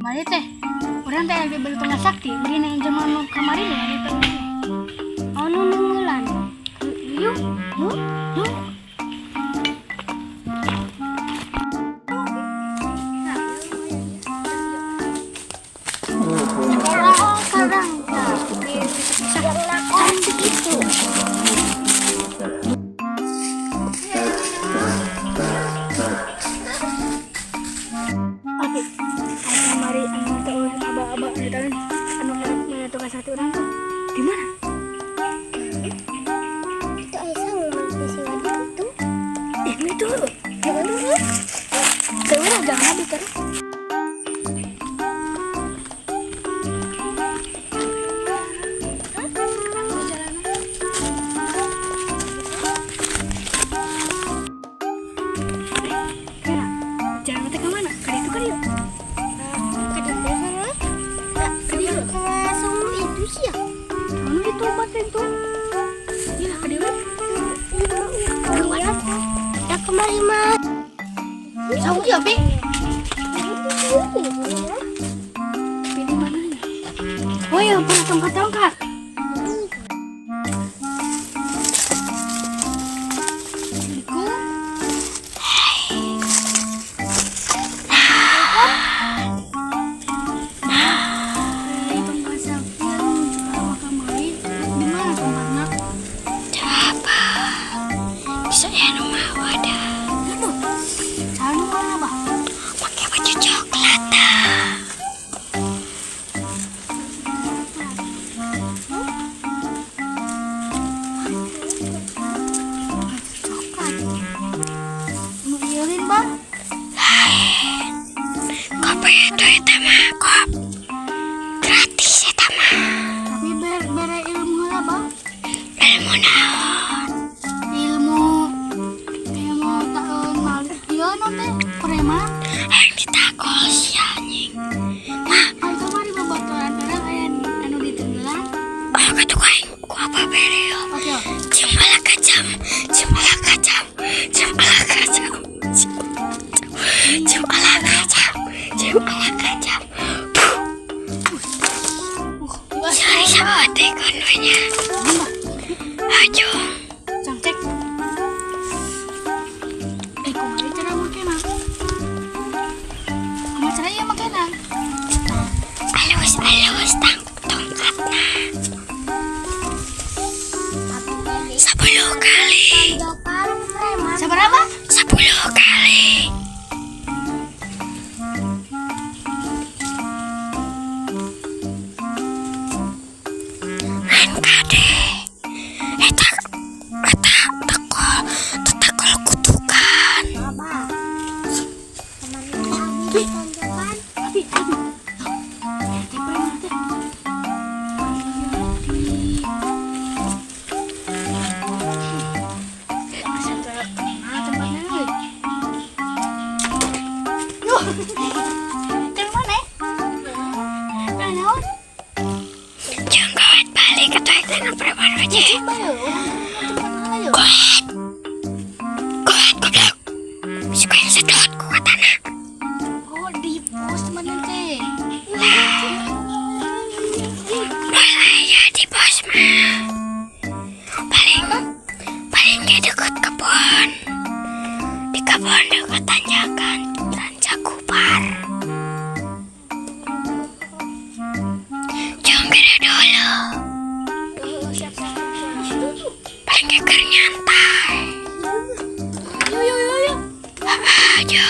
Kamari teh urang teh diberi tongkat sakti, beri nang zaman nu kamari nih ada teh. Oh, nu nunggulan. Yuk, yuk, yuk. Oh, sekarang. Yang nakon begitu. Abi, aya kamari anu teh eueuh aba-aba eta anu erek mere tongkat sakti urang tuh. Di mana? Itu Aisyah ngomong di sini itu. Eh, itu. Itu. Teu jangan abi terus. Kira, jalan teh kemana? Ka ditu kan yuk. Ka ditu sana. Ka ditu. Ke sumur itu sih ya. Anu itu batin tuh. Ya, ka ditu. Iya. Ya kemari mah. Sauk ya, Bi? Bi di mananya? Oh iya, punya tongkat-tongkat. Assalamualaikum. Nah, tongkat sakti anu suka kamari. Di mana tempatnya? Apa? Bisa ya nu mau ada. Aduh, cara nu mana, Bah? Pakai baju coklat dah. Coklat. Nu ieureun, Bah? Kopi itu eta mah kop. Gratis eta mah. Tapi bere ilmu heula, Bah. Ilmu naon? Ilmu ilmu taeun malik ieu nu teh preman. Hayang ditakol sia anjing. Mah, Ari kamari babaturan urang aya anu ditenggelam. Oh katu aing ku apa bere yo. Oke. Cium ala kacam, cium ala kacam, cium ala kacam, cium ala kacam, cium ala kacam. Sorry sama tekon nya. Ayo. Cangcek. Eh, kumaha cara makena? Kumaha cara ieu makena? Alus alus tang tongkatna. 10 kali. Sabaraha? 10 kali. Ngan kade. Eta eta tekol tetekol kutukan. Abi, abi. Teh preman teh. Di asa teu kenal tempatnya euy. Yuh. Kan mana? Kan naon? Jangan gawat balik atau eta preman aja. Coba ya, urang tempat heula yuk. Kuat. Kuat goblok. Suka yang sedot ku katana. Oh, di pos mana teh? Boleh ya di pos mah. Paling paling kayak deket kebun. Di kebun dekat tanjakan Rancakupar. Jangan kira dulu. Siap, siap, siap. Paling kayak keur nyantai. Yuk, yuk, yuk, yuk. Ayo.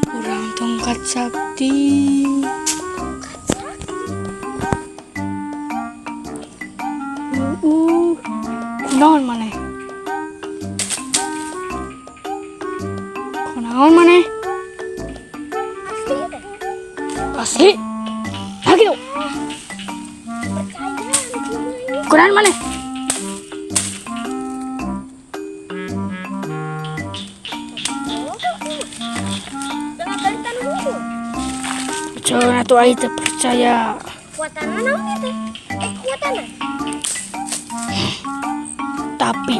Urang tongkat sakti. Kunaon maneh? Kunaon maneh? Asli. Lagi tuh. Kunaon maneh? Jangan tuh aing teu percaya. Kekuatan naon ieu teh? Eh, kekuatan. Tapi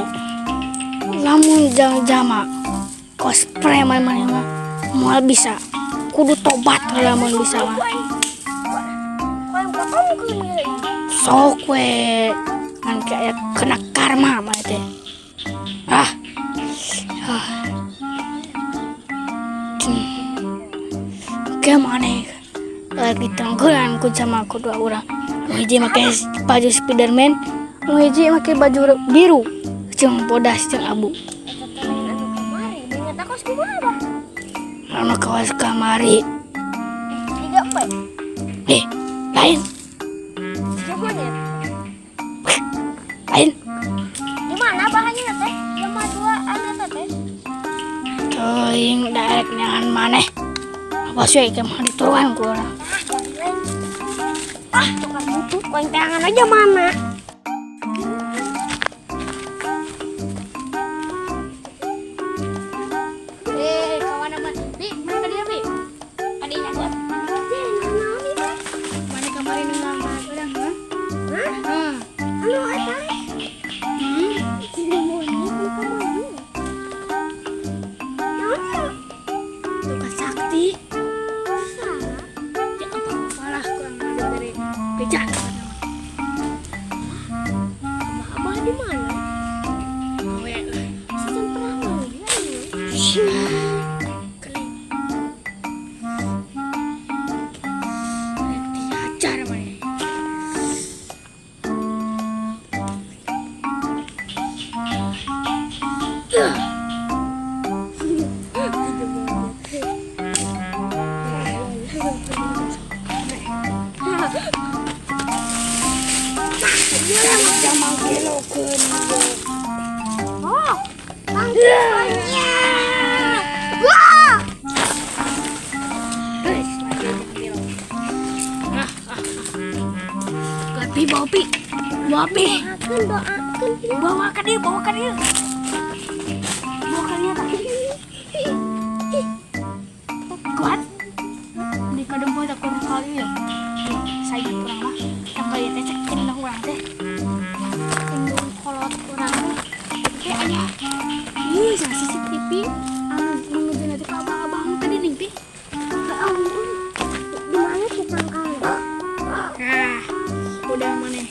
lamun jang jama kos preman maneh mah moal bisa, kudu tobat lamun bisa mah. Ku aing potongkeun ieu. Sok we, ngan kayak kena karma maneh teh. Ah. Ah. Gimana lagi tenggelam ku sama ku dua orang. Anu hiji make baju Spiderman, anu hiji make baju biru, jeung bodas jeung abu. Eta teh lain anu kamari, ingat aku kumaha, Bah? Anu kawas kamari. Tiga empat. Eh, lain, Tiga monyet. lain. Di mana bahannya teh? Lemah dua anu teh. Teuing daek neangan maneh. Apa sih ieu mah dituruan ku urang. Ah, lain. Ah, tukang butut, ku aing teangan aja mana? Eh, kawan apa? Bi, mana ka dieu, Bi? Adinya gua. Eh, naon ieu teh? Mana kamari nu ngamar urang, ha? Hah? Hah. Anu eta? Hmm. Tiga monyet nu kamari. Naon ieu? Tukang sakti. Salah. Ya apa apalah kurang ada dari beja. Abah di mana? We lah. Season pernah ngeliat ini. Keling. Rek dihajar maneh. Tiga monyet. Jangan kelokeun. Oh, tangkapnya. Wah! Guys, lagi jangan kelo. Ah, ah, ah. Pi, bawa pi. Bawa pi. Doakeun, doakeun. Bawa ka dieu, bawa ka dieu. Bawa ka dieu tah. Kuat. Di kadempol tak kurang kali ya. Saya kurang mah. Tanggal ieu teh cek indung urang teh. Indung kolot urang teh. Teh aya. Ih, sa CCTV anu menuju teh ka abang-abang tadi ning pi. Ampun. Di mana tuh tangkalnya? Nah, udah mana?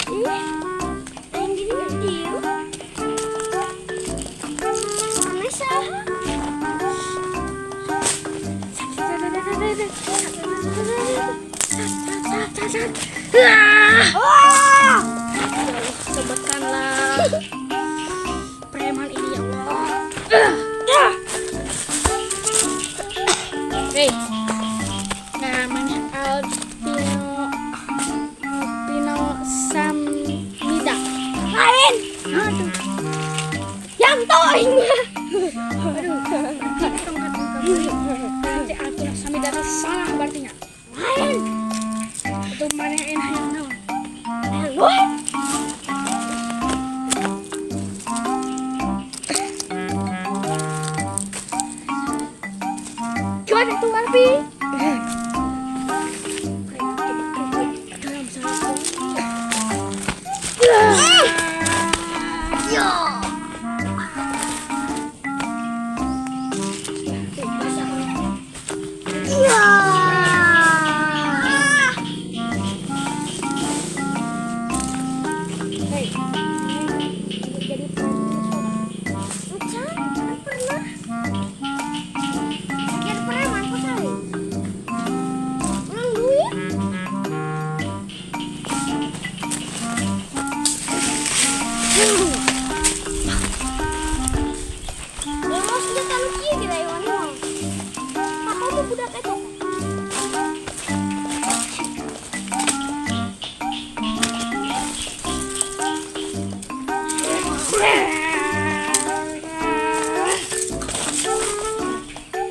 Ih, aing jadi ngerti. Aneh saha? Wah! Ya Allah, tobatkanlah preman ini, ya Allah. Hei, namanya Alpino Alpino Samida. Lain. Aduh, Yanto aing mah. Aduh, tongkat kamu. Nanti Alpino Samida itu salah berarti nya. Lain. Itu mana yang enak yang naon? Wah. Cuman itu Alpi. Dalam salah. Yo. Ya. Hei, jadi preman. Encan, kan pernah. Jadi preman kok saya. Menang duit. Ya mau senjata nu kieu gila iwan mah. Papa mau budak eta.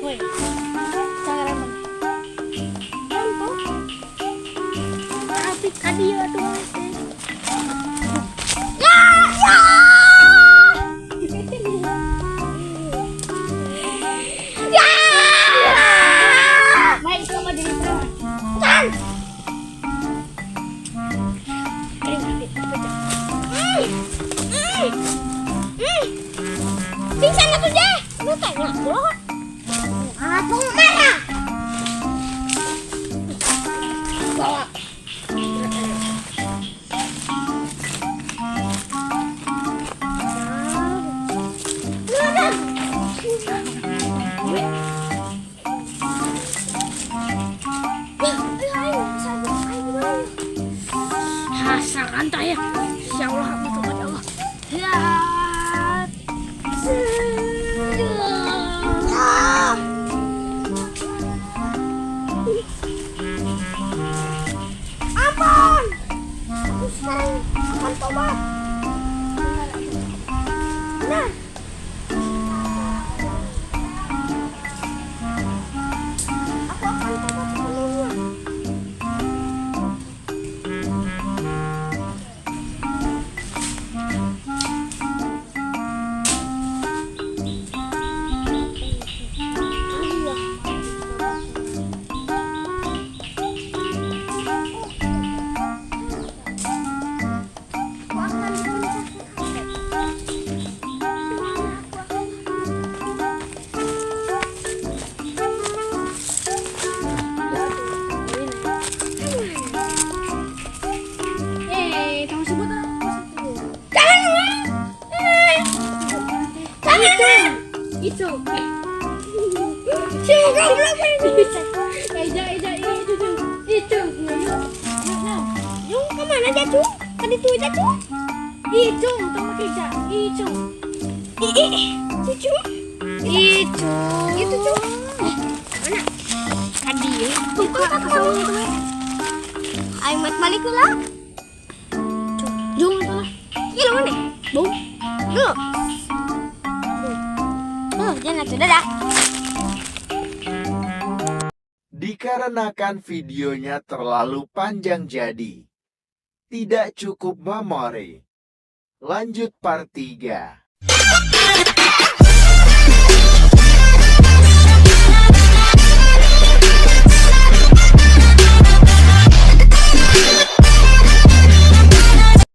Woi, cara mana? Yanto. Tapi kadieu atuh teh. Ya, ya. Ya. Icung, goblok. Eja, eja, itu tuh. Itu. Yung kemana aja, Cung? Tadi tuh aja, Cung. Icung, tong make eja. Icung. Ih, ih, Icung. Icung. Itu, Cung. Mana? Kadi ya. Buka ka saung itu we. Aing mat balik lah. Jung itu lah. Iya, mana? Bung. Go. Oh, jangan tuh, dadah. Dikarenakan videonya terlalu panjang, jadi tidak cukup memori. Lanjut part 3.